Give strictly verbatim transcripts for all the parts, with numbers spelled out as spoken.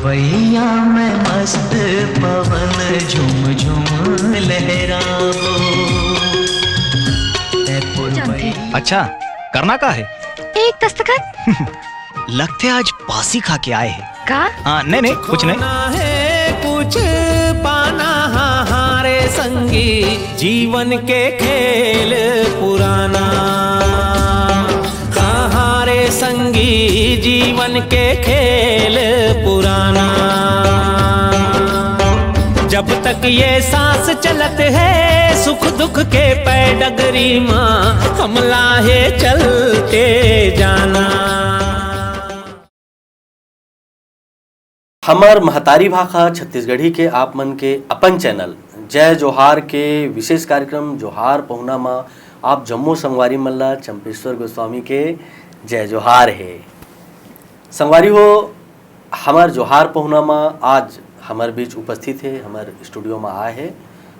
भैया मैं मस्त पवन झुम झुम लहरावो। अच्छा, करना का है? एक दस्तखत। लगथे आज पासी खा के आए हैं। का? हाँ, नहीं नहीं, कुछ नहीं। ना है कुछ पाना, हाँ हाँ रे संगी, जीवन के खेल पुराना। हाँ हाँ रे संगी, जीवन के खेल पुराना। जब तक ये सांस चलत है, सुख दुख के पैडगरी माँ हमला है चलते जाना। हमर महतारी भाखा छत्तीसगढ़ी के आप मन के अपन चैनल जय जोहार के विशेष कार्यक्रम जोहार पहुना म आप जम्मो संगवारी मन ला चंपेश्वर गोस्वामी के जय जोहार हे। संगवारी हो, हमर जोहार पहुना म आज हमर बीच उपस्थित हे, हमर स्टूडियो म आए हे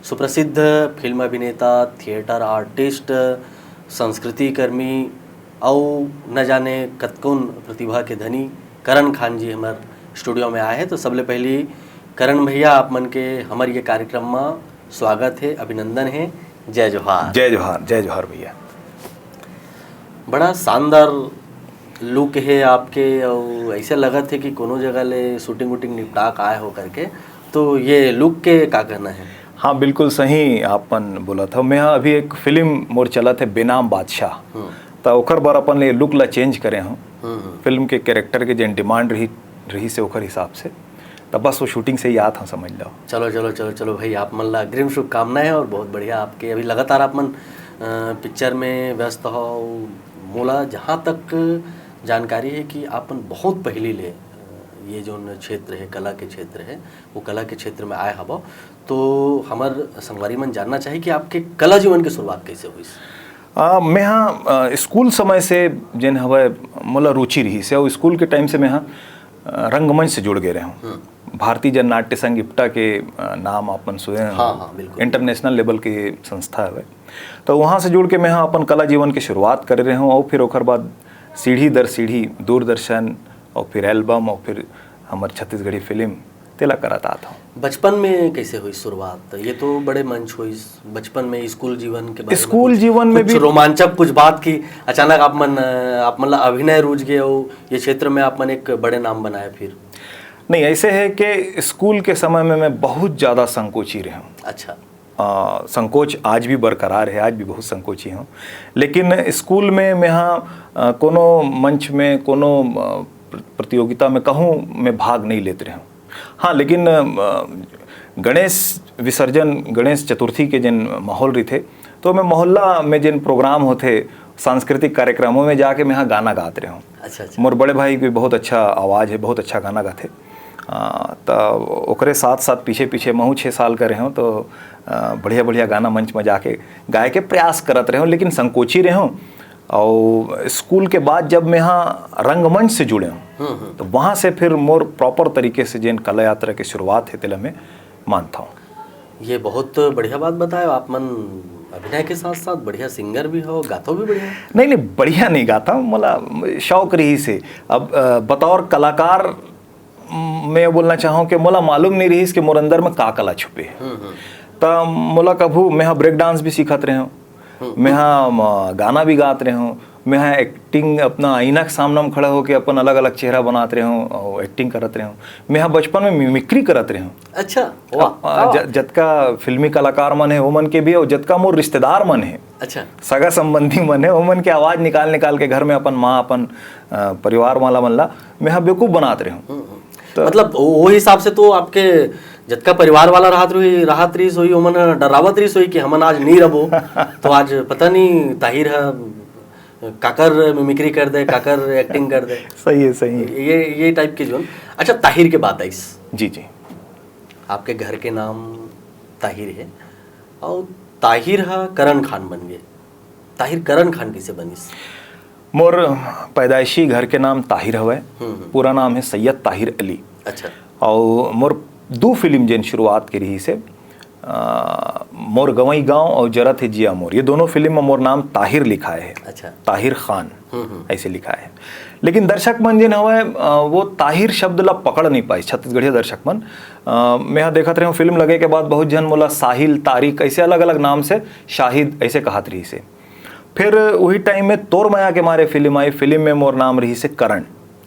सुप्रसिद्ध फिल्म अभिनेता, थिएटर आर्टिस्ट, संस्कृति कर्मी अउ न जाने कतकोन प्रतिभा के धनी करण खान जी हमर स्टूडियो में आए हे। तो सबले पहली करण भैया, आप मन के हमर ये कार्यक्रम म स्वागत हे, अभिनंदन हे। जय जोहार। जय जोहार, जय जोहार भैया। बड़ा शानदार लुक हे आपके, अउ ऐसे लगत हे कि कोनो जगह ले शूटिंग वूटिंग निपटा के आए हो करके। तो ये लुक के का कहना हे? हाँ, बिल्कुल सही आप मन बोलत हव। मैं हा अभी एक फिल्म मोर चलत हे बेनाम बादशाह, हम्म। त ओकर बर अपन ये लुक ला चेंज करे हूँ। हम्म। फिल्म के कैरेक्टर के जेन डिमांड रही रही से ओकर हिसाब से, त बस वो शूटिंग से ही आत हूँ, समझ लो। चलो चलो चलो चलो भाई, आप मन ला अग्रिम शुभकामनाएं और बहुत बढ़िया आपके अभी लगातार आप मन अ, पिक्चर में व्यस्त हो। मोला जहाँ तक जानकारी है कि आप मन बहुत पहली ले अ, ये जो क्षेत्र है, कला के क्षेत्र है, वो कला के क्षेत्र में आए हबो, तो हमर संगवारी मन जानना चाहिए कि आपके कला जीवन की शुरुआत कैसे हुई? आ, मैं हाँ आ, स्कूल समय से जेन हवय मोला रुचि रही से, और स्कूल के टाइम से मैं हाँ आ, रंगमंच से जुड़ गए रहे हूँ। भारतीय जननाट्य संघ इप्टा के आ, नाम आप मन सुने हो। हाँ, हाँ, बिल्कुल। इंटरनेशनल लेवल के संस्था हवे। तो वहाँ से जुड़ के मैं हाँ अपन कला जीवन के शुरुआत करे रहे हूँ, और फिर ओकर बाद सीढ़ी दर सीढ़ी दूरदर्शन, और फिर एल्बम, और फिर हमर छत्तीसगढ़ी फिल्म, तेला करत आत हूँ। बचपन में कैसे हुई शुरुआत? ये तो बड़े मंच हुई बचपन में, स्कूल जीवन के बारे में स्कूल कुछ, जीवन में कुछ भी रोमांचक कुछ बात की अचानक आप मन अ, आप मन ला अभिनय रुझ गए हो, ये क्षेत्र में आप मन एक बड़े नाम बनाए फिर। नहीं, ऐसे है कि स्कूल के समय में मैं बहुत ज़्यादा संकोची रहे हूँ। अच्छा। आ, संकोच आज भी बरकरार है, आज भी बहुत संकोची हूँ। लेकिन स्कूल में मैं हाँ आ, कोनो मंच में, कोनो आ, प्र- प्रतियोगिता में कहूँ मैं भाग नहीं लेते रहे हूँ। हाँ, लेकिन आ, गणेश विसर्जन, गणेश चतुर्थी के जिन माहौल रही थे, तो मैं मोहल्ला में जिन प्रोग्राम होते, सांस्कृतिक कार्यक्रमों में जाके मैं यहाँ गाना गाते रहे हूँ। अच्छा, अच्छा। मोर बड़े भाई के बहुत अच्छा आवाज़ है, बहुत अच्छा गाना गाते। आ, त ओकरे साथ साथ पीछे पीछे महू छः साल करे हूँ, तो आ, बढ़िया बढ़िया गाना मंच में जाके गाए के प्रयास करत रहे हूँ, लेकिन संकोची रहे हूँ। और स्कूल के बाद जब मैं यहाँ रंगमंच से जुड़े हूँ, तो वहाँ से फिर मोर प्रॉपर तरीके से जेन कला यात्रा के शुरुआत है, तेला मैं मानता हूँ। ये बहुत बढ़िया बात बताए आप मन। अभिनय के साथ साथ बढ़िया सिंगर भी हो, गातो भी बढ़िया। नहीं नहीं, बढ़िया नहीं गाता, मोला शौक रही से। अब अ, बतौर कलाकार म- मैं बोलना चाहूँ कि मोला मालूम नहीं रहीस कि मोर अंदर में का कला छुपे है। त मोला कभू, मैं ब्रेक डांस भी सीखत रहे हूँ, मैं गाना भी गात रहे हूँ, मैं एक्टिंग, अपना आईना के सामने में खड़ा होके अपन अलग अलग चेहरा बनात रहे हूँ और एक्टिंग करत रहे हूँ। मैं बचपन में मिमिक्री करत रहे हूँ। अच्छा। वाह, ज- जतका फिल्मी कलाकार मन है, वो मन के भी, और जतका मोर रिश्तेदार मन है, अच्छा। सगा संबंधी मन है, वो मन के आवाज निकाल निकाल के घर में अपन माँ, अपन अ, परिवार वाला मन ला मैं हा बेवकूफ बनात रहे हूँ। तो मतलब वो हिसाब से तो आपके जतका परिवार वाला राहत रही राहत रहीस होई, ओमन डरावत रहीस होई कि हमन आज नहीं रबो। तो आज पता नहीं ताहिर ह काकर मिमिक्री कर दे, काकर एक्टिंग कर दे। सही है, सही है। ये ये टाइप के जोन। अच्छा, ताहिर के बात आइस। जी जी। आपके घर के नाम ताहिर है और ताहिर ह करण खान बन गए। ताहिर करण खान कैसे बनिस? मोर पैदाइशी घर के नाम ताहिर हवय। पूरा नाम है सैयद ताहिर अली। अच्छा। और मोर दो फिल्म जेन शुरुआत के रही से, अ, मोर गंवई गांव और जरत हे जिया मोर, ये दोनों फिल्म में मोर नाम ताहिर लिखाय हे। अच्छा। ताहिर खान हम्म, हम्म। ऐसे लिखाय हे। लेकिन दर्शक मन जेन हवय, अ, वो ताहिर शब्द ला पकड़ नहीं पाइस छत्तीसगढ़िया दर्शक मन। अ, मैं हा देखत रहेंव, फिल्म लगे के बाद बहुत झन मोला साहिल, तारिक ऐसे अलग-अलग नाम से, शाहिद ऐसे कहत रहिस हे। फिर उही टाइम में तोर मया के मारे फिल्म आई, फिल्म में मोर नाम रहिस हे करण।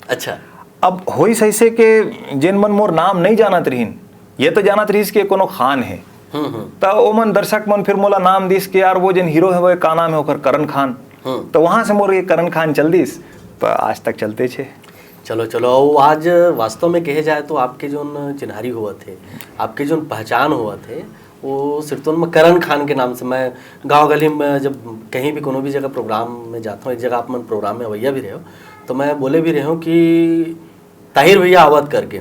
अच्छा। अब होइस ऐसे के जेन मन मोर नाम नहीं जानत रहिन, ये तो जानत रहिस कि ये कोनो खान हे। हम्म, हम्म। त ओमन दर्शक मन फिर मोला नाम दिस कि यार वो जेन हीरो हे वो का नाम हे ओकर, करण खान। हम्म। तो वहाँ से मोर ये करण खान चल दिस, तो आज तक चलते छे। चलो, चलो, अउ आज वास्तव में कहे जाए तो आपके जोन चिन्हारी होवत हे, आपके जोन पहचान होवत हे, वो सिरतोन में करण खान के नाम से। मैं गांव गली में जब कहीं भी कोनो भी जगह प्रोग्राम में जाता हूँ, एक जगह आप मन प्रोग्राम में अवैया भी रहे हो, तो मैं बोले भी रहे हूँ कि ताहिर भैया आवत करके।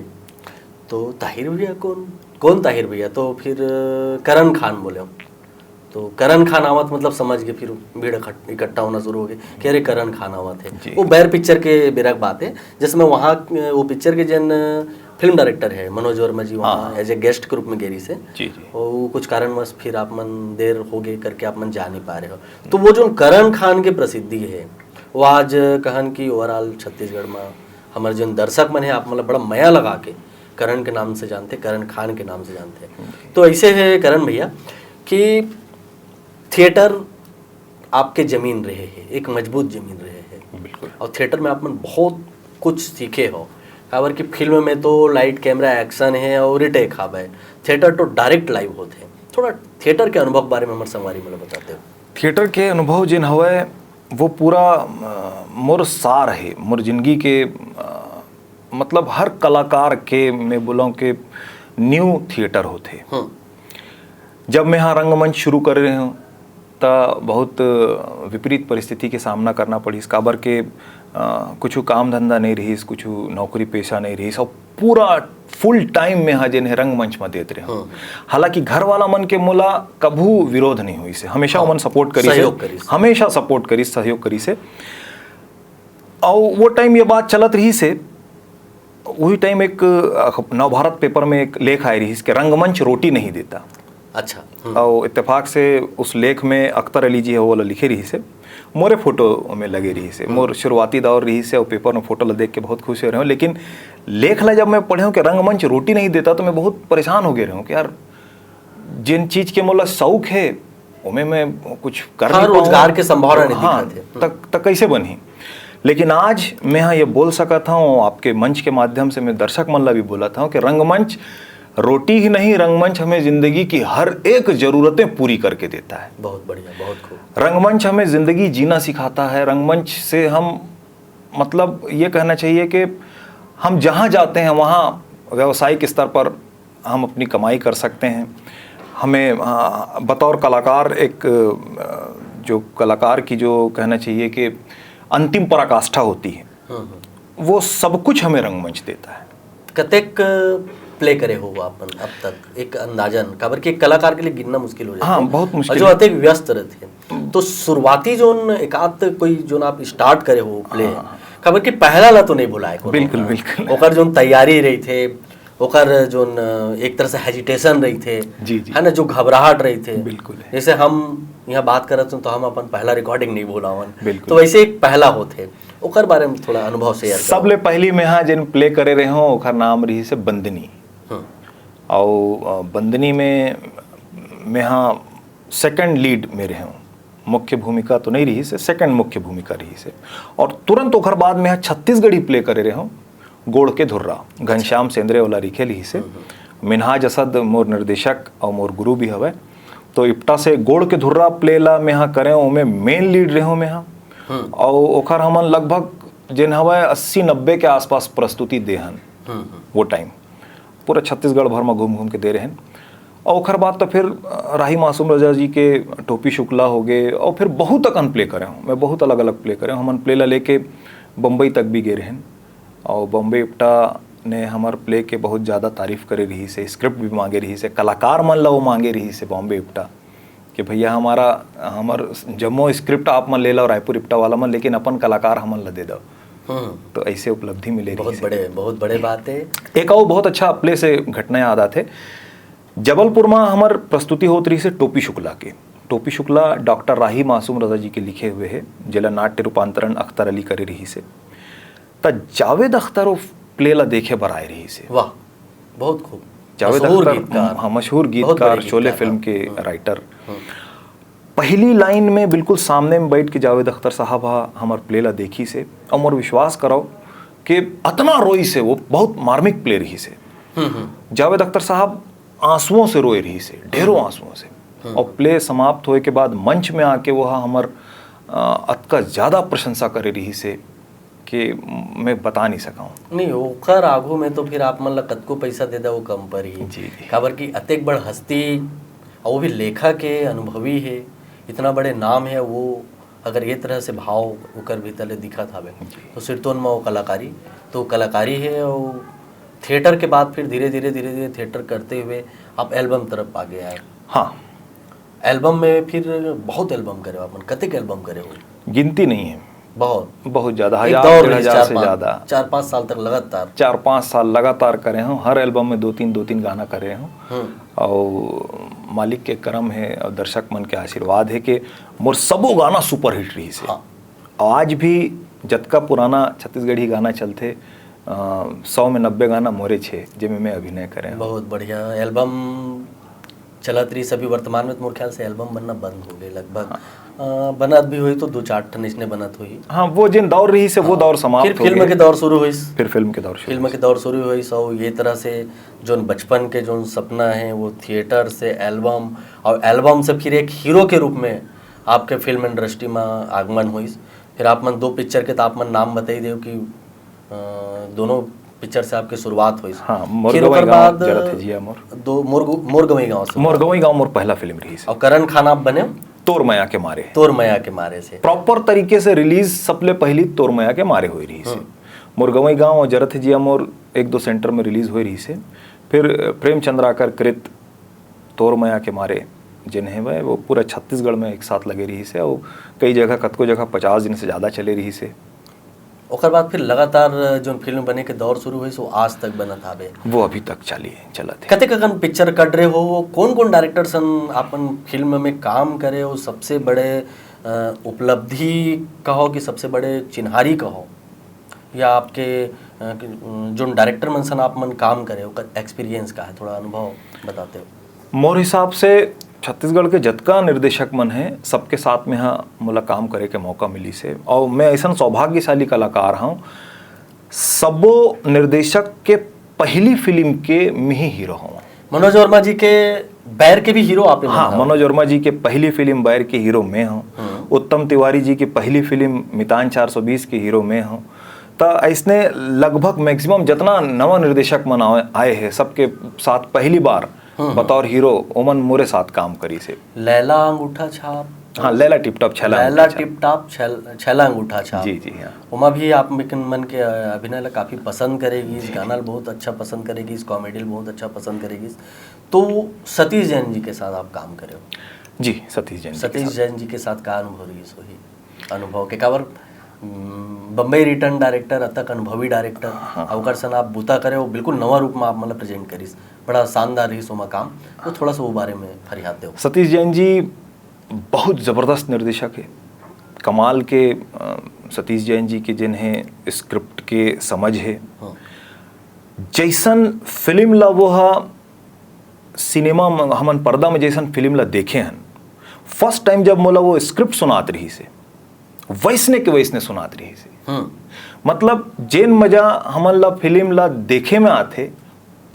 तो ताहिर भैया कौन, कौन ताहिर भैया? तो फिर करण खान बोले हो। तो करण खान आवत मतलब समझ के फिर भीड़ इकट्ठ-, इकट्ठा होना शुरू हो गई कि अरे करण खान आवत जी। है। वो बैर पिक्चर के बेरा के बात है, जिसमें वहाँ वो पिक्चर के जन फिल्म डायरेक्टर है मनोज वर्मा जी वहाँ हाँ। एज ए गेस्ट के रूप में गे रहिस हे। जी, जी। और वो कुछ कारणवश फिर आप मन देर हो गए करके आप मन जा नहीं पा रहे हो। तो वो जो करण खान के प्रसिद्धि है, वो आज कहन कि ओवरऑल छत्तीसगढ़ में हमारे जो दर्शक मन है, आप मतलब बड़ा मया लगा के करण के नाम से जानते, करण खान के नाम से जानते। तो ऐसे है करण भैया कि थिएटर आपके जमीन रहे है, एक मजबूत जमीन रहे है। बिल्कुल। और थिएटर में आप मन बहुत कुछ सीखे हो, काबर कि फिल्म में तो लाइट, कैमरा, एक्शन है और रिटेक हावय। थिएटर तो डायरेक्ट लाइव होते हैं। थोड़ा थिएटर के अनुभव के बारे में हमारे संगवारी मन ल बताते हो। थिएटर के अनुभव जेन हवय, वो पूरा, अ, मोर सार हे, मोर जिंदगी के, अ, मतलब हर कलाकार के मैं बोलूँ कि न्यू थिएटर होथे। हम्म। जब मैं हा रंगमंच शुरू करे रहेंव, त बहुत विपरीत परिस्थिति के सामना करना पड़िस, काबर के, अ, कुछु काम धंधा नहीं रहिस, कुछु नौकरी पेशा नहीं रहिस, और पूरा फुल टाइम में हा जेन हे रंगमंच में देत रहेंव। हम्म। हालांकि घर वाला मन के मोला कभू विरोध नहीं होइस हे, हमेशा हाँ, ओमन सपोर्ट करिस हे, सहयोग करिस। हमेशा सपोर्ट करिस, सहयोग करिस हे। और वो टाइम ये बात चलत रहिस हे, वही टाइम एक, अ, नवभारत पेपर में एक लेख आए रहिस कि रंगमंच रोटी नहीं देता। अच्छा। हम्म। और इत्तेफाक से उस लेख में अख्तर अली जी हे, वो ला लिखे रहिस हे, मोरे फोटो में लगे रहिस हे, मोर शुरुआती दौर रहिस हे, और पेपर में फोटो ला देख के बहुत खुश हो रहे हो। लेकिन लेख ला जब मैं पढ़े हूँ कि रंगमंच रोटी नहीं देता, तो मैं बहुत परेशान हो गए रहे हूँ कि यार, जिन चीज के मोला शौक है, ओमे मैं कुछ कर हाँ, नहीं पाऊँ। रोजगार के संभावना नहीं हाँ, दिखत है। तक, तक कैसे बनही? लेकिन आज मैं हाँ ये बोल सकत हूँ, आपके मंच के माध्यम से मैं दर्शक मन ला भी बोलत हूँ कि रंगमंच रोटी ही नहीं, रंगमंच हमें जिंदगी की हर एक जरूरतें पूरी करके देता है। बहुत बढ़िया, बहुत खूब। रंगमंच हमें जिंदगी जीना सिखाता है। रंगमंच से हम, मतलब, ये कहना चाहिए कि हम जहाँ जाते हैं, वहाँ व्यावसायिक स्तर पर हम अपनी कमाई कर सकते हैं। हमें, अ, बतौर कलाकार एक, अ, जो कलाकार की जो कहना चाहिए कि अंतिम पराकाष्ठा होती है, हम्म, हम्म। वो सब कुछ हमें रंगमंच देता है। कतेक प्ले करे हो आप मन अब तक, एक अंदाजन? काबर कि एक कलाकार के लिए गिनना मुश्किल हो जाता हाँ, है। बहुत मुश्किल और जो है। अतेक व्यस्त रहते हैं, तो शुरुआती जोन एक आध कोई जोन आप स्टार्ट करे हो प्ले, हाँ। काबर कि पहला ला तो नहीं भुलाए कोनो। बिल्कुल, बिल्कुल। ओकर जोन तैयारी रही थे, ओकर जोन एक तरह से हेजिटेशन रही थे, जी, जी। है ना, जो घबराहट रही थे। बिल्कुल है। जैसे हम यहाँ बात करत हन, तो हम अपन पहला रिकॉर्डिंग नहीं भुलावन। बिल्कुल। तो वैसे एक पहला होथे, ओकर बारे में थोड़ा अनुभव शेयर करो। सबले पहली मैं हाँ जेन प्ले करे रहे हूँ, ओकर नाम रहिस हे बंदनी। हम्म। और, अ, बंदनी में मैं हाँ सेकंड लीड में रहे हूँ, मुख्य भूमिका तो नहीं रहिस हे, सेकंड मुख्य भूमिका रहिस हे। और तुरंत ओकर बाद मैं हाँ छत्तीसगढ़ी प्ले करे रहे हूँ, गोड़ के धुर्रा, घनश्याम सेंद्रे वाला लिखे रहिस हे। मिन्हाज असद मोर निर्देशक और मोर गुरु भी हवय। तो इप्टा से गोड़ के धुर्रा प्ले ला मैं हाँ करे हूँ, ओमे मेन लीड रहे हूँ मैं हाँ। हम्म। और ओखर हमन लगभग जेन हवय अस्सी नब्बे के आसपास प्रस्तुति दे हन हम्म, हम्म। वो टाइम। पूरा छत्तीसगढ़ भर में घूम घूम के दे रहेन। और ओखर बाद तो फिर, अ, राही मासूम रजा जी के टोपी शुक्ला हो गए, और फिर बहुत अकन प्ले करे हूँ मैं, बहुत अलग अलग प्ले करे हूँ। हमन प्ले ला लेके बम्बई तक भी गए रहेन, और बम्बई इप्टा ने हमर प्ले के बहुत ज़्यादा तारीफ करे रहिस हे, स्क्रिप्ट भी मांगे रहिस हे, कलाकार मन ला वो मांगे रहिस हे बॉम्बे इप्टा कि भैया हमारा, हमर जम्मो स्क्रिप्ट आप मन ले लो, रायपुर इप्टा वाला मन, लेकिन अपन कलाकार हमन ला दे दो। हम्म। तो ऐसे उपलब्धि मिले बहुत रहिस हे। बड़े, बहुत बड़े बात है। एक और बहुत अच्छा प्ले से घटना याद आथे। जबलपुर म हमर प्रस्तुति होत रहिस हे टोपी शुक्ला के। टोपी शुक्ला डॉक्टर राही मासूम रजा जी के लिखे हुए हे, जेला नाट्य रूपांतरण अख्तर अली करे रहिस हे। त जावेद अख्तर वो प्ले ला देखे बर आए रहिस हे। वाह, बहुत खूब। जावेद मशहूर अख्तर, गीतकार। हाँ, मशहूर बहुत बड़े गीतकार, शोले गीतकार। फिल्म के हम्म। राइटर। हम्म। पहली लाइन में बिल्कुल सामने में बैठ के जावेद अख्तर साहब हा हमर प्ले ला देखिस हे, और मोर विश्वास करव कि अतना रोइस हे, वो बहुत मार्मिक प्ले रहिस हे। हम्म, हम्म। जावेद अख्तर साहब आंसुओं से रोए रहिस हे, ढेरों आंसुओं से। और प्ले समाप्त होए के बाद मंच में आके वो हा हमर, अ, अतका ज्यादा प्रशंसा करे रहिस हे कि मैं बता नहीं सकव। नहीं, ओकर आगू में तो फिर आप मन ला कतको पैसा दे दे, वो कम पर ही। जी, जी। काबर कि अतेक बड़ हस्ती, और वो भी लेखक हे, अनुभवी हे, इतना बड़े नाम हे, वो अगर ये तरह से भाव ओकर भीतर ले दिखत हवे, जी। तो सिरतोन में वो कलाकारी, तो कलाकारी हे। और थिएटर के बाद फिर धीरे धीरे, धीरे धीरे थिएटर करते हुए आप एल्बम तरफ आगे आए। हाँ। एल्बम में फिर बहुत एल्बम करे हो आप मन, कतेक एल्बम करे हो? गिनती नहीं है। बहुत। बहुत ज्यादा, एक हजार, दौर डेढ़ रहिस हजार चार से पाँच, ज्यादा। चार पाँच साल तक लगातार। चार पाँच साल लगातार करे हूँ, हर एल्बम में दो तीन, दो तीन गाना करे हूँ। हम्म। और मालिक के करम है और दर्शक मन के आशीर्वाद है कि मोर सबो गाना सुपरहिट रहिस हे। हाँ। और आज भी जतका पुराना छत्तीसगढ़ी गाना चलथे, अ, सौ में नब्बे गाना मोरे छे, जेमे मैं अभिनय करे हूँ। बहुत बढ़िया। एल्बम चलत रहिस, अभी वर्तमान में तो मोर ख्याल से एल्बम बनना बंद हो गए लगभग। अ, बनत भी होही तो दो चार ठन इसने बनत होही। हाँ, वो जिन दौर रहिस हे, वो दौर समाप्त फिर हो फिल्म गए। के दौर शुरू होइस। फिर फिल्म के दौर शुरू फिल्म के दौर शुरू होइस, और ये तरह से जोन बचपन के जोन सपना है, वो थिएटर से एल्बम, और एल्बम से फिर एक हीरो के रूप में आपके फिल्म इंडस्ट्री में आगमन होइस। फिर आप मन दो पिक्चर के तो आप मन नाम बताई देव कि, अ, दोनों पिक्चर से आपके शुरुआत होइस। हाँ, मोर फिर गंवई ओकर गाँव, बाद जरत हे जिया मोर। दो मोर गु-, मोर गंवई गाँव से। मोर गंवई गाँव मोर पहला फिल्म रहिस हे। और करण खान आप बने तोर मया के मारे। तोर मया के मारे से। प्रॉपर तरीके से रिलीज सबले पहली तोर मया के मारे होए रहिस हे। हम्म। मोर गंवई गाँव और जरत हे जिया मोर एक दो सेंटर में रिलीज होए रहिस हे। फिर प्रेम चंद्राकर कृत तोर मया के मारे जेन हे वह, वो पूरा छत्तीसगढ़ में एक साथ लगे रहिस हे और कई जगह, कतको जगह पचास दिन से ज्यादा चले रहिस हे। ओकर बाद फिर लगातार जोन फिल्म बने के दौर शुरू होइस, वो आज तक बनत हावे। वो अभी तक चाली, चलत हे। कतेक अकन पिक्चर कट रहे हो, वो कौन कौन डायरेक्टर सन आपन फिल्म में काम करे हो, सबसे बड़े, अ, उपलब्धि कहो कि सबसे बड़े चिन्हारी कहो, या आपके, अ, कि, अ, जोन डायरेक्टर मन सन आप मन काम करे हो, ओकर एक्सपीरियंस का है, थोड़ा अनुभव बताते हो? मोर हिसाब से छत्तीसगढ़ के जतका निर्देशक मन हे, सबके साथ में हा मोला काम करे के मौका मिलिस हे और मैं ऐसन सौभाग्यशाली कलाकार हूँ, सबो निर्देशक के पहली फिल्म के मिही हीरो हूँ। मनोज वर्मा जी के बैर के भी हीरो आप ही मन हाँ, हो। मनोज वर्मा जी के पहली फिल्म बैर के हीरो मैं हूँ। हम्म। उत्तम तिवारी जी की पहली फिल्म मितान चार सौ बीस के हीरो मैं हूँ। त ऐसने लगभग मैक्सिमम जितना नवा निर्देशक मन आए, आए हैं, सबके साथ पहली बार हम्म। बतौर हीरो ओमन मोरे साथ काम करिस हे। लैला अंगूठा छाप। हाँ, लैला टिप टॉप, छैला लैला अंगूठा छाप। टिप टॉप छैल-, छैला अंगूठा छाप। जी, जी, हाँ। ओमा भी आप मन के, अ, अभिनय ला काफी पसंद करे गिस, गाना ला बहुत अच्छा पसंद करे गिस, कॉमेडी ला बहुत अच्छा पसंद करे गिस। तो सतीश जैन जी के साथ आप काम करे हो। जी, सतीश जैन जी के सतीश साथ। जैन जी के साथ का अनुभव रहिस होही? अनुभव के काबर, हम्म, बम्बई रिटर्न डायरेक्टर, अतक अनुभवी डायरेक्टर, हाँ। अउ ओकर सन आप बुता करे, वो बिल्कुल नवा रूप में आप मन ला प्रेजेंट करिस, बड़ा शानदार रहिस ओमा काम। तो थोड़ा सा वो बारे में फरियाद देव। सतीश जैन जी बहुत जबरदस्त निर्देशक हे, कमाल के, अ, सतीश जैन जी के जेन हे स्क्रिप्ट के समझ हे। हाँ। जैसन फिल्म ला वो हा सिनेमा में, हमन पर्दा में जैसन फिल्म ला देखे हन, फर्स्ट टाइम जब मोला वो स्क्रिप्ट सुनात रहिस हे, वैसने के वैसने सुनात रहिस हे। हम्म। मतलब जेन मजा हमन ला फिल्म ला देखे में आथे,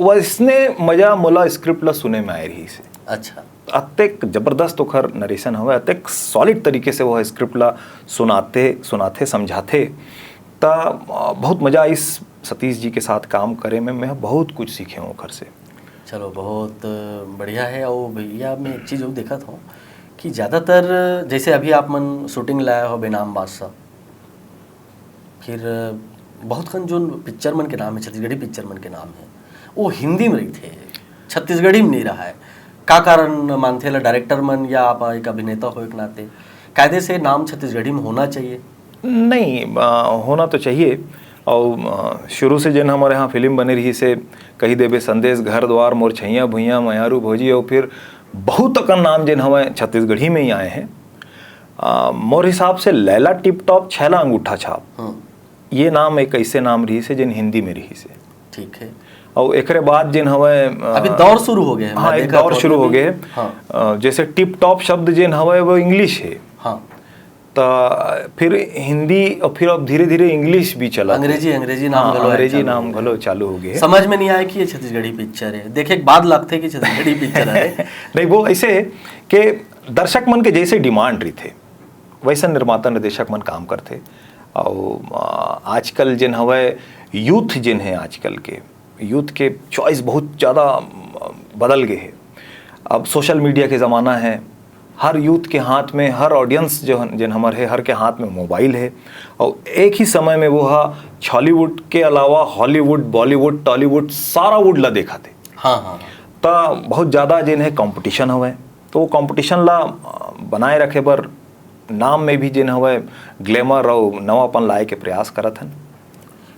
वैसने मजा मोला स्क्रिप्ट ला सुने में आए रहिस हे। अच्छा। अतेक जबरदस्त ओखर नरेशन हवय, अतेक सॉलिड तरीके से वो स्क्रिप्ट ला सुनाथे, सुनाथे, समझाथे, त, अ, बहुत मजा आइस सतीश जी के साथ काम करे में। मैं बहुत कुछ सीखे हूँ ओखर से। चलो, बहुत बढ़िया है। और भैया, मैं एक चीज़ और देखत हूँ कि ज़्यादातर, जैसे अभी आप मन शूटिंग लाए हो बेनाम बादशाह, फिर बहुत कन जोन पिक्चर मन के नाम है, छत्तीसगढ़ी पिक्चर मन के नाम है, वो हिंदी में रहिथे, छत्तीसगढ़ी में नहीं रहा है। का कारण मानथे ला डायरेक्टर मन, या आप एक अभिनेता हो एक नाते कायदे से नाम छत्तीसगढ़ी में होना चाहिए? नहीं, अ, होना तो चाहिए। अउ, अ, शुरू से जेन हमर यहाँ फिल्म बने रहिस हे, कहि देबे संदेश, घर द्वार, मोर छैया भुइयां, मयारू भौजी, अउ फिर बहुत अकन नाम जेन हवय छत्तीसगढ़ी में ही आए हे। अ, मोर हिसाब से लैला टिप टॉप, छैला अंगूठा छाप, हम्म। ये नाम एक ऐसे नाम रहिस हे जेन हिंदी में रहिस हे। ठीक है। अउ एकरे बाद जेन हवय, अ, अभी दौर शुरू हो गए हे, हाँ, मैं एक देखा दौर तो शुरू हो अभी गए हे। हाँ। अ, जैसे टिप टॉप शब्द जेन हवय वो इंग्लिश हे। हाँ। त फिर हिंदी, अउ फिर अब धीरे-धीरे इंग्लिश भी चलत हे। अंग्रेजी, अंग्रेजी नाम हाँ, घलो आए अंग्रेजी चालू नाम हो गए। घलो चालू हो गए। समझ में नहीं आए कि ये छत्तीसगढ़ी पिक्चर है, देखे के बाद लगथे कि छत्तीसगढ़ी पिक्चर है। नहीं, वो ऐसे है कि दर्शक मन के जैसे डिमांड रहिथे, वैसन निर्माता निर्देशक मन काम करथे। अउ, अ, आजकल जेन हवय, यूथ जेन है आजकल के, यूथ के चॉइस बहुत ज़्यादा, अम, बदल गए हे। अब सोशल मीडिया के ज़माना है, हर यूथ के हाथ में, हर ऑडियंस जो हन, जेन हमर है, हर के हाथ में मोबाइल है, और एक ही समय में वो हा छॉलीवुड के अलावा हॉलीवुड, बॉलीवुड, टॉलीवुड, सारा वुड ला देखत हे। हाँ, हाँ, हाँ। त बहुत ज़्यादा जेन है, कॉम्पिटिशन हवय, तो वो कॉम्पिटिशन ला, अ, बनाए रखे बर नाम में भी जेन हवय, ग्लैमर और नवापन लाए के प्रयास करत हन।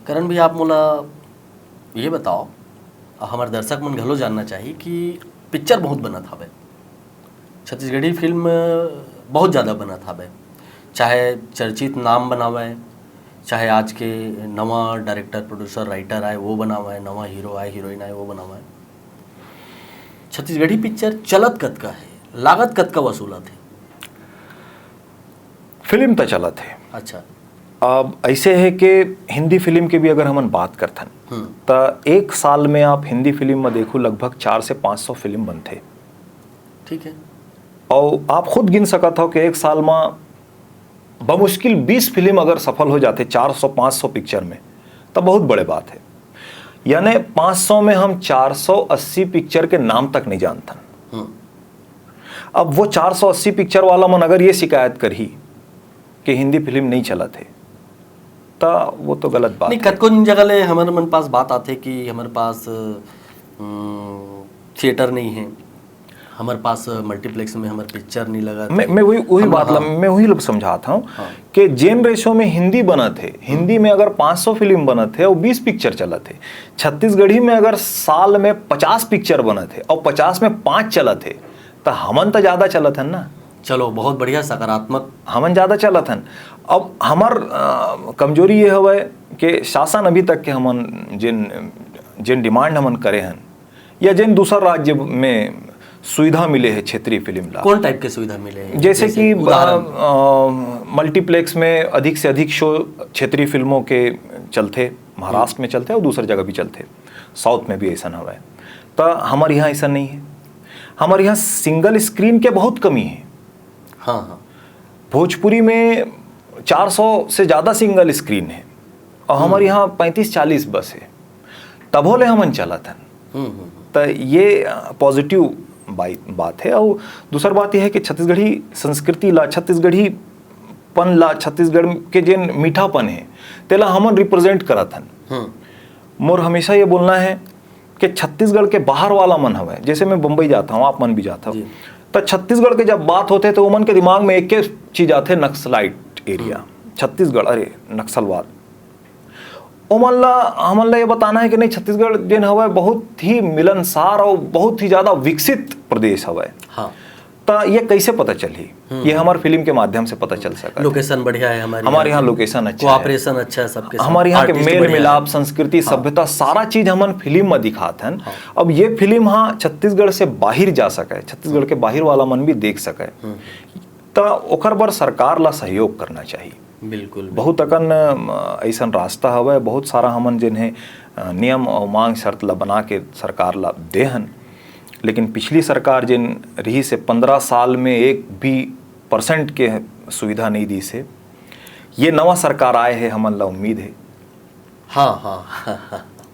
करण भैया, आप मोला ये बताओ, हमर दर्शक मन घलो जानना चाही कि पिक्चर बहुत बनत हावय, छत्तीसगढ़ी फिल्म बहुत ज़्यादा बनत हावय, चाहे चर्चित नाम बनावय, चाहे आज के नवा डायरेक्टर, प्रोड्यूसर, राइटर आए, वो बनावय, नवा हीरो आए, हीरोइन आए, वो बनावय। छत्तीसगढ़ी पिक्चर चलत कतका है, लागत कतका वसूलत है? फिल्म त चलत हे। अच्छा। अब ऐसे है कि हिंदी फिल्म के भी अगर हमन बात करथन, हम्म। त एक साल में आप हिंदी फिल्म में देखो, लगभग चार से पाँच सौ फिल्म बनथे। ठीक है। और आप खुद गिन सकत हो कि एक साल में बमुश्किल बीस फिल्म अगर सफल हो जाथे चार सौ पाँच सौ पिक्चर में, त बहुत बड़े बात है। यानी पाँच सौ में हम चार सौ अस्सी पिक्चर के नाम तक नहीं जानथन। हम्म। अब वो चार सौ अस्सी पिक्चर वाला मन अगर ये शिकायत करही कि हिंदी फिल्म नहीं चलत हे, त वो तो गलत बात नहीं, है। कतको जगह ले हमर मन पास बात आथे कि हमर पास, अम, थिएटर नहीं है, हमर पास मल्टीप्लेक्स में हमर पिक्चर नहीं लगत मैं, हे। मैं वही, वही हम, बात ला, हाँ। मैं वही लोग समझात हूँ हाँ। कि जेन रेशो में हिंदी बनत हे, हिंदी में अगर पाँच सौ फिल्म बनत हे और बीस पिक्चर चलत हे, छत्तीसगढ़ी में अगर साल में पचास पिक्चर बनत हे और पचास में पाँच चलत हे, त हमन त ज्यादा चलत हन ना। चलो, बहुत बढ़िया, सकारात्मक। हमन ज्यादा चलत हन। अब हमर, अ, कमजोरी ये हवय कि शासन अभी तक के हमन जिन, जिन डिमांड हमन करे हन, या जिन दूसर राज्य में सुविधा मिले हे क्षेत्रीय फिल्म ला। कौन टाइप के सुविधा मिले हे? जैसे जैसे कि, उदाहरण? अ, मल्टीप्लेक्स में अधिक से अधिक शो क्षेत्रीय फिल्मों के चलथे, महाराष्ट्र में चलथे और दूसर जगह भी चलथे, साउथ में भी ऐसा हवय। त हमर यहाँ ऐसा नहीं है, हमर यहाँ सिंगल स्क्रीन के बहुत कमी है। हाँ, हाँ। भोजपुरी में चार सौ से ज्यादा सिंगल स्क्रीन है और हमर हम्म। यहाँ पैंतीस चालीस बस है, तभो ले हमन चलत हन। हम्म, हम्म, हम्म। त ये, अ, पॉजिटिव बाई-, बात है। और दूसर बात यह है कि छत्तीसगढ़ी संस्कृति ला, छत्तीसगढ़ीपन ला, छत्तीसगढ़ के जेन मीठापन है, तेला हमन रिप्रेजेंट करत हन। हम्म। मोर हमेशा ये बोलना है कि छत्तीसगढ़ के बाहर वाला मन हवय, जैसे मैं बम्बई जाता हूँ, आप मन भी जाता हूँ, जी। त छत्तीसगढ़ के जब बात होथे, तो ओमन के दिमाग में एक के चीज आथे, नक्सलाइट एरिया, हम्म। छत्तीसगढ़, अरे, नक्सलवाद। ओमन ला, हमन ला ये बताना है कि नहीं, छत्तीसगढ़ जेन हवय, बहुत ही मिलनसार और बहुत ही ज्यादा विकसित प्रदेश हवय। हाँ। त ये कैसे पता चलही? हम्म। ये हमार फिल्म के माध्यम से पता चल सकत हे। लोकेशन बढ़िया है हमारे हमारे यहाँ यहाँ के। लोकेशन अच्छा है। कोऑपरेशन अच्छा है सबके साथ। हमारे यहाँ के आर्टिस्ट मेल बढ़िया मिलाप, है। संस्कृति, हाँ। सभ्यता, सारा चीज हमन फिल्म में दिखात हन। हाँ। अब ये फिल्म, हाँ, छत्तीसगढ़ से बाहर जा सके, छत्तीसगढ़ के बाहर वाला मन भी देख सके, हम्म। त ओकर बर सरकार ला सहयोग करना चाहिए। बिल्कुल, बहुत बिल्कुल। अकन, अ, अइसन रास्ता हवय, बहुत सारा हमन जेन हे, अ, नियम और मांग शर्त ला बना के सरकार ला दे हन, लेकिन पिछली सरकार जेन रहिस हे, पंद्रह साल में एक भी परसेंट के सुविधा नहीं दिस हे। ये नवा सरकार आए हे, हमन ला उम्मीद हे। हाँ, हाँ।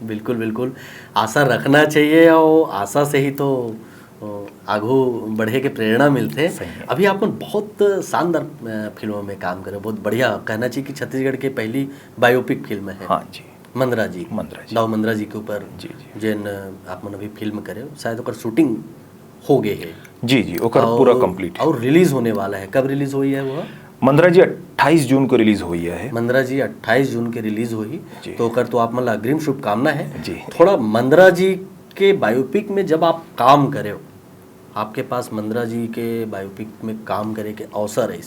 बिल्कुल, बिल्कुल। आशा रखना चाहिए और आशा से ही तो, अ, आगू बढ़े के प्रेरणा मिलथे। सही है। अभी आप मन बहुत शानदार, अ, फिल्मों में काम करे, बहुत बढ़िया। कहना चाहिए कि छत्तीसगढ़ के पहली बायोपिक फिल्म है। हाँ जी। मंदरा जी। मंदरा जी। दाऊ मंदरा जी के ऊपर जी, जी। जेन, अ, आप मन अभी फिल्म करे हो, शायद ओकर शूटिंग हो गए है। जी, जी, ओकर और, पूरा कंप्लीट है। और रिलीज होने वाला है। कब रिलीज होई है वो? मंदरा जी अट्ठाईस जून को रिलीज होही हे। मंदरा जी अट्ठाईस जून के रिलीज होही, जी। तो ओकर तो आप मन ला अग्रिम शुभकामना हे। जी। थोड़ा मंदरा जी के बायोपिक में जब आप काम करे हो, आपके पास मंदरा जी के बायोपिक में काम करे के अवसर है,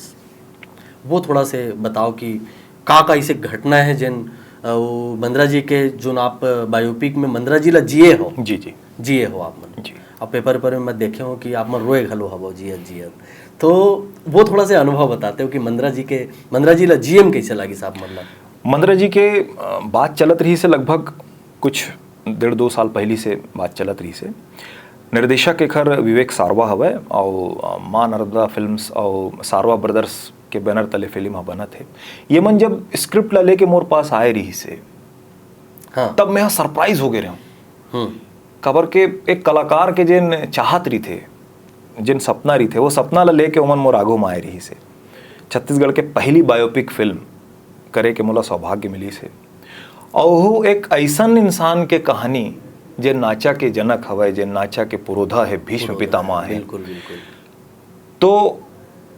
वो थोड़ा से बताओ कि का का ऐसे घटना है जिन, अ, वो मंदरा जी के, जोन आप बायोपिक में मंदरा जी ला जिए हो। जी, जी। जिए हो आप मन। जी। अब पेपर, पेपर में मैं देखे हो कि आप मन रोए घलो हवो जियत जियत, तो वो थोड़ा से अनुभव बताते हो कि मंदरा जी के, मंदरा जी ला जिए में कैसे लागिस आप मन ला? मंदरा जी के, अ, बात चलत रहिस हे, लगभग कुछ डेढ़ दो साल पहली से बात चलत रहिस हे। निर्देशक एखर विवेक सारवा हवय, अउ, अ, माँ नर्मदा फिल्म्स अउ सारवा ब्रदर्स के बैनर तले फिल्म ह बनत हे। ये मन जब स्क्रिप्ट ला लेके मोर पास आए रहिस हे, हाँ। तब मैं सरप्राइज हो गे रहेंव। हम्म। काबर के एक कलाकार के जेन चाहत रहिथे, जेन सपना रहिथे, वो सपना ला लेके ओमन मोर आगू म आए रहिस हे। छत्तीसगढ़ के पहली बायोपिक फिल्म करे के मोला सौभाग्य मिलिस हे। अउ वो एक ऐसन इंसान के कहानी, जे नाचा के जनक हवय, जे नाचा के पुरोधा हे, भीष्म पुरोधा, पितामह हे। बिल्कुल, बिल्कुल। तो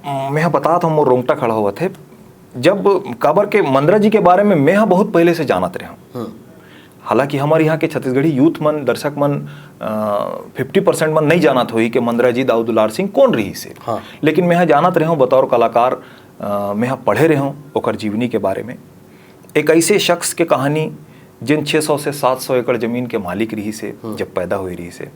मैं ह बतात हूँ, मोर रोंगटा खड़ा होवत हे। जब, काबर के मंदरा जी के बारे में मैं ह बहुत पहले से जानत रहेंव। हम्म। हालांकि हमर यहाँ के छत्तीसगढ़ी यूथ मन, दर्शक मन, अ, फिफ्टी परसेंट मन नहीं जानत होही कि मंदरा जी दाऊ दुलार सिंह कौन रहिस हे। हाँ। लेकिन मैं ह जानत रहेंव बतौर कलाकार, अ, मैं ह पढ़े रहेंव ओकर जीवनी के बारे में। एक ऐसे शख्स के कहानी, जिन छह सौ से सात सौ एकड़ जमीन के मालिक रहिस हे, हम्म। जब पैदा होए रहिस हे,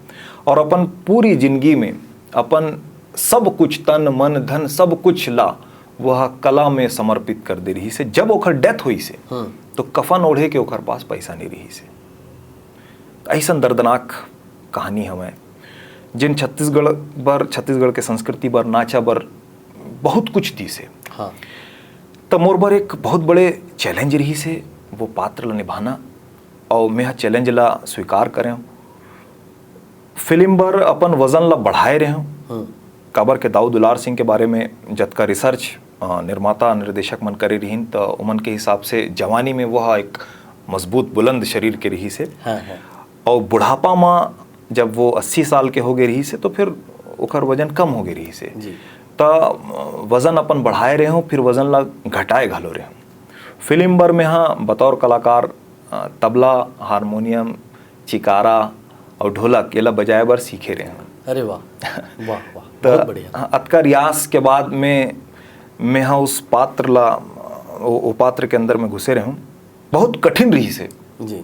और अपन पूरी जिंदगी में अपन सब कुछ, तन, मन, धन, सब कुछ ला वह कला में समर्पित कर दे रहिस हे। जब ओकर डेथ होइस हे, हम्म। तो कफन ओढ़े के ओकर पास पैसा नहीं रहिस हे। अइसन दर्दनाक कहानी हवय, जिन छत्तीसगढ़ बर, छत्तीसगढ़ के संस्कृति बर, नाचा बर बहुत कुछ दिस हे। हाँ। त मोर बर एक बहुत बड़े चैलेंज रहिस हे वो पात्र ला निभाना, अउ मैं ह चैलेंज ला स्वीकार करेंव। फिल्म बर अपन वजन ला बढ़ाए रहेंव। हम्म। काबर के दाऊ दुलार सिंह के बारे में जतका रिसर्च, अ, निर्माता, निर्देशक मन करे रहिन, त ओमन के हिसाब से जवानी में वह एक मजबूत, बुलंद शरीर के रहिस हे। हाँ, हाँ। अउ बुढ़ापा म जब वो अस्सी साल के हो गे रहिस हे, तो फिर ओकर वजन कम हो गे रहिस हे। जी। त, अ, वजन अपन बढ़ाए रहेंव, फिर वजन ला घटाए घलो रहेंव। फिल्म बर में ह बतौर कलाकार, अ, तबला, हारमोनियम, चिकारा अउ ढोलक, एला बजाए बर सीखे रहेंव। अरे वाह, वाह, वाह, त बहुत बढ़िया। अतका रियाज के बाद में मैं ह उस पात्र ला, ओ, ओ पात्र के अंदर में घुसे रहेंव। बहुत कठिन रहिस हे। जी।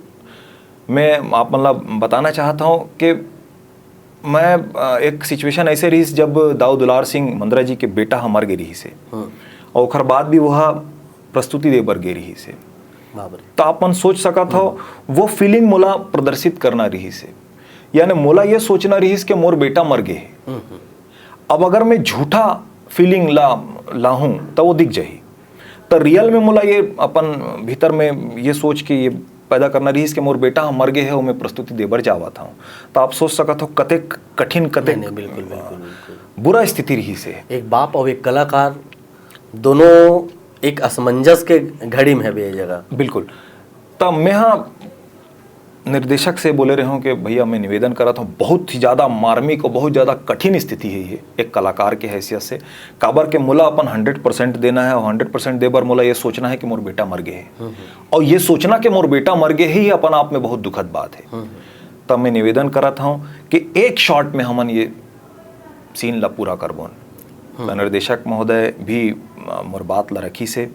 मैं आप मन ला बताना चाहत हूँ कि मैं, अ, एक सिचुएशन ऐसे रहिस, जब दाऊ दुलार सिंह मंदरा जी के बेटा ह मर गे रहिस हे, हम्म। अउ ओखर बाद भी वह प्रस्तुति दे बर गे रहिस हे। बाप रे। त आप मन सोच सकत हव, हम्म। वो फीलिंग मोला प्रदर्शित करना रहिस हे, यानी मोला ये सोचना रहिस कि मोर बेटा मर गे हे। हम्म, हम्म। अब अगर मैं झूठा फीलिंग ला लाहूं, त वो दिख जाही। त रियल में मोला ये अपन भीतर में ये सोच के ये पैदा करना रहिस कि मोर बेटा ह मर गे हे, ओमे प्रस्तुति दे बर जावत हूँ। त आप सोच सकत हो, कतेक कठिन, कतेक नहीं, नहीं, बिल्कुल, बिल्कुल, बिल्कुल। बुरा स्थिति रहिस हे। एक बाप अउ एक कलाकार, दोनों एक असमंजस के घड़ी में हवे ये जगह। बिल्कुल। त मैं ह निर्देशक से बोले रहेंव कि भैया, मैं निवेदन करत हूँ, बहुत ही ज्यादा मार्मिक और बहुत ज्यादा कठिन स्थिति हे ये एक कलाकार के हैसियत से, काबर के मोला अपन हंड्रेड परसेंट देना हे, और हंड्रेड परसेंट दे बर मोला ये सोचना हे कि मोर बेटा मर गे हे। हम्म, हम्म। और ये सोचना कि मोर बेटा मर गे हे, ये अपन आप में बहुत दुखद बात हे। हम्म, हम्म। तब मैं निवेदन करत हूँ कि एक शॉट में हमन ये सीन ला पूरा करबोन। हम्म। त निर्देशक महोदय भी, अ, मोर बात ला रखिस हे,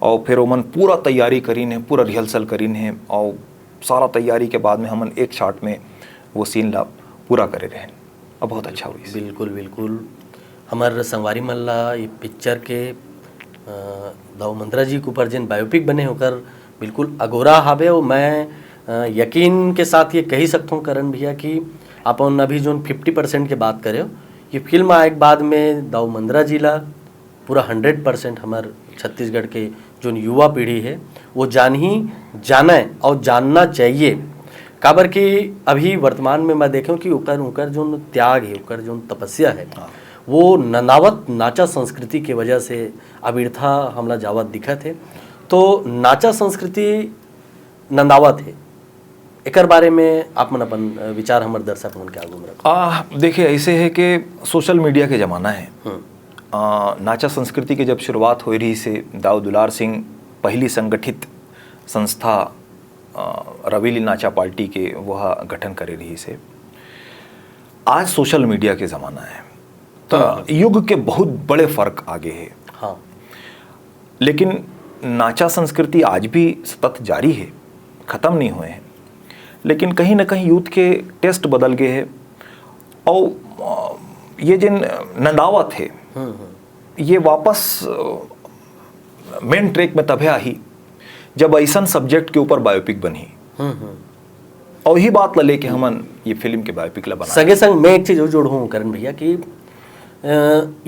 और फिर ओमन पूरा तैयारी करिन हे, पूरा रिहर्सल करिन हे, और सारा तैयारी के बाद में हमन एक शॉट में वो सीन ला पूरा करे रहेन, और बहुत अच्छा होइस। बिल्कुल, बिल्कुल। हमर संगवारी मन ला ये पिक्चर के, अ, दाऊ मंदरा जी के ऊपर जेन बायोपिक बने हे, ओकर बिल्कुल अगोरा हावे, और मैं, अ, यकीन के साथ ये कही सकता हूँ करण भैया कि अपन अभी जोन फिफ्टी परसेंट के बात करे हो, ये फिल्म आए के बाद में दाऊ मंदरा जी ला पूरा हंड्रेड परसेंट हमर छत्तीसगढ़ के जोन युवा पीढ़ी हे, वो जानही, जाने और जानना चाहिए। काबर कि अभी वर्तमान में मैं देखें कि ओकर, ओकर जोन त्याग हे, ओकर जोन तपस्या हे, हाँ। वो नंदावत नाचा संस्कृति के वजह से अबिरथा हमला जावत दिखत हे। तो नाचा संस्कृति नंदावत हे, एकर बारे में आप मन अपन, अ, विचार हमर दर्शक मन के आगू में रखो। आ, देखिए, ऐसे हे कि सोशल मीडिया के जमाना हे। हम्म। अ, नाचा संस्कृति के जब शुरुआत होए रहिस हे, दाऊ दुलार सिंह पहली संगठित संस्था, अ, रवेली नाचा पार्टी के वो ह गठन करे रहिस हे। आज सोशल मीडिया के जमाना है, तो हाँ। युग के बहुत बड़े फर्क आ गए हैं। हाँ। लेकिन नाचा संस्कृति आज भी सतत जारी है, खत्म नहीं हुए हैं। लेकिन कहीं ना कहीं यूथ के टेस्ट बदल गए हैं। और, अ, ये जिन नंदावत है, हम्म, हम्म। ये वापस, अ, मेन ट्रैक में तभे आही, जब ऐसन सब्जेक्ट के ऊपर बायोपिक बनही। हम्म, हम्म। और यही बात ला लेके हमन ये फिल्म के बायोपिक ला बना। संगे संग मैं एक चीज और जोड़हूँ करण भैया कि, अ,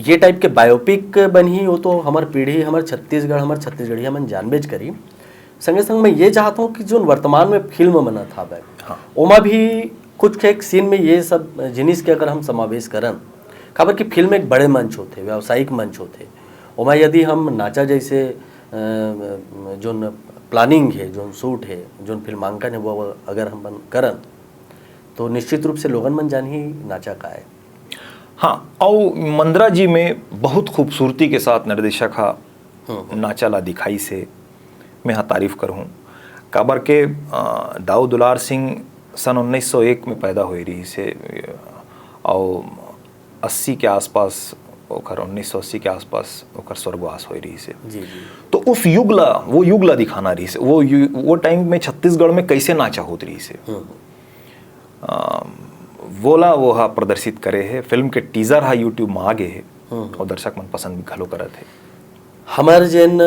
ये टाइप के बायोपिक बनही, वो तो हमर पीढ़ी, हमर छत्तीसगढ़, हमर छत्तीसगढ़ी हमन जानबेच करी। संगे संग मैं ये चाहत हूँ कि जोन वर्तमान में फिल्म बनत हावय, हाँ। ओमा भी कुछ एक सीन में ये सब जिनिस के अगर हम समावेश करन, काबर कि फिल्म एक बड़े मंच होथे, व्यावसायिक मंच होथे, ओमा यदि हम नाचा जैसे, अ, जोन प्लानिंग है, जोन शूट है, जोन फिल्मांकन है, वो अगर हम बन-, करन, तो निश्चित रूप से लोगन मन जानही नाचा का है। हाँ, अउ मंदरा जी में बहुत खूबसूरती के साथ निर्देशक हा हम्म, हम्म। नाचा ला दिखाइस हे, मैं हा तारीफ करहूँ। काबर के, अ, दाऊ दुलार सिंह सन उन्नीस सौ एक में पैदा होए रहिस हे, अउ अस्सी के आसपास ओकर, उन्नीस सौ अस्सी के आसपास ओकर स्वर्गवास होए रहिस हे। जी, जी। तो उस युग ला, वो युग ला दिखाना रहिस हे। वो यु-, वो टाइम में छत्तीसगढ़ में कैसे नाचा होत रहिस हे। हम्म। अ, वोला वो हा प्रदर्शित करे हे। फिल्म के टीजर हा YouTube में आ गए हे हम्म। और दर्शक मन पसंद भी घलो करत हे। हमर जेन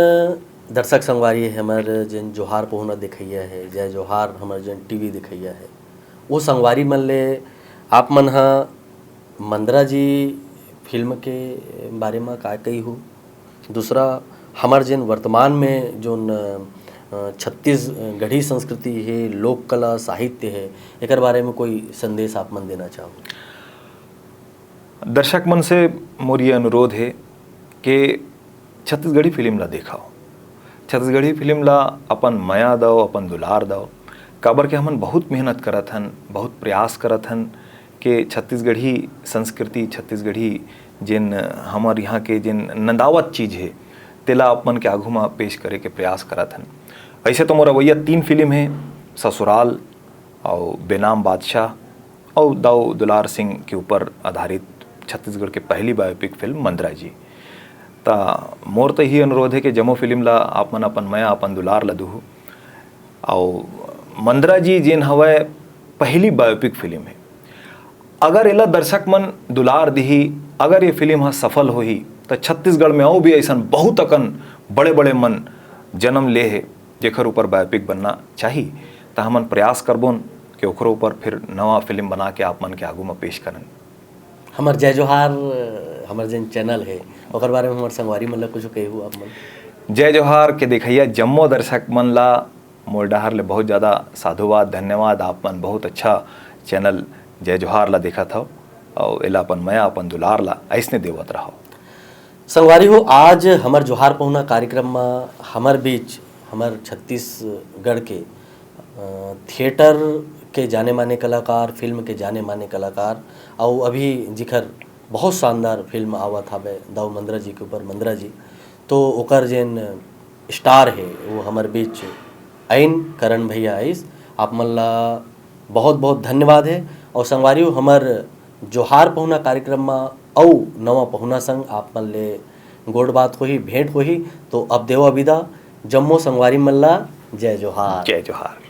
दर्शक संगवारी हे, हमर जेन जोहार पहुना देखइया हे, जय जोहार, हमर जेन टीवी देखइया हे, वो संगवारी मन ले आप मन हा मंदरा जी फिल्म के बारे में का कही हो? दूसरा, हमर जेन वर्तमान में जोन, अ, छत्तीसगढ़ी संस्कृति हे, लोक कला, साहित्य हे, एकर बारे में कोई संदेश आप मन देना चाहो? दर्शक मन से मोर ये अनुरोध हे कि छत्तीसगढ़ी फिल्म ला देखव, छत्तीसगढ़ी फिल्म ला अपन मया दव, अपन दुलार दव, काबर के हमन बहुत मेहनत करत हन, बहुत प्रयास करत हन कि छत्तीसगढ़ी संस्कृति, छत्तीसगढ़ी जेन हमर यहाँ के जेन नंदावत चीज हे, तेला आप मन के आघू म पेश करे के प्रयास करत हन। ऐसे तो मोर अवइया तीन फिल्म हे, ससुराल, अउ बेनाम बादशाह, अउ दाऊ दुलार सिंह के ऊपर आधारित छत्तीसगढ़ के पहली बायोपिक फिल्म मंदरा जी। त मोर तो यही अनुरोध हे कि जम्मो फिल्म ला आप मन अपन मया, अपन दुलार ला दुहू। अउ मंदरा जी जेन हवय, पहली बायोपिक फिल्म हे। अगर एला दर्शक मन दुलार दिही, अगर ये फिल्म ह सफल होही, त छत्तीसगढ़ में अउ भी अइसन बहुत अकन बड़े-बड़े मन जन्म ले हे, जेकर ऊपर बायोपिक बनना चाही। त हमन प्रयास करबोन कि ओकरो ऊपर फिर नवा फिल्म बना के आप मन के आगू म पेश करन। हमर जय जोहार, हमर जेन चैनल हे, ओकर बारे में हमर संगवारी मन ला कुछ कहिहू आप मन? जय जोहार के देखइया जम्मो दर्शक मन ला मोर डहर ले बहुत ज़्यादा साधुवाद, धन्यवाद। आप मन बहुत अच्छा चैनल जय जोहार ला देखत हव, अउ एला अपन मया, अपन दुलार ला अइसने देवत रहव। संगवारी हो, आज हमर जोहार पहुना कार्यक्रम म हमर बीच हमर छत्तीसगढ़ के, अ, थिएटर के जाने माने कलाकार, फिल्म के जाने माने कलाकार, अउ अभी जिखर बहुत शानदार फिल्म आवत हावय दाऊ मंदरा जी के ऊपर, मंदरा जी, तो ओकर जेन स्टार हे, वो हमर बीच आइन, करण भैया आइस। आप मन ला बहुत बहुत धन्यवाद हे। अउ संगवारी हो, हमर जोहार पहुना कार्यक्रम म अउ नवा पहुना संग आप मन ले गोठ बात होही, भेंट होही। तो अब देवा विदा, जम्मो संगवारी मन ला जय जोहार। जय जोहार।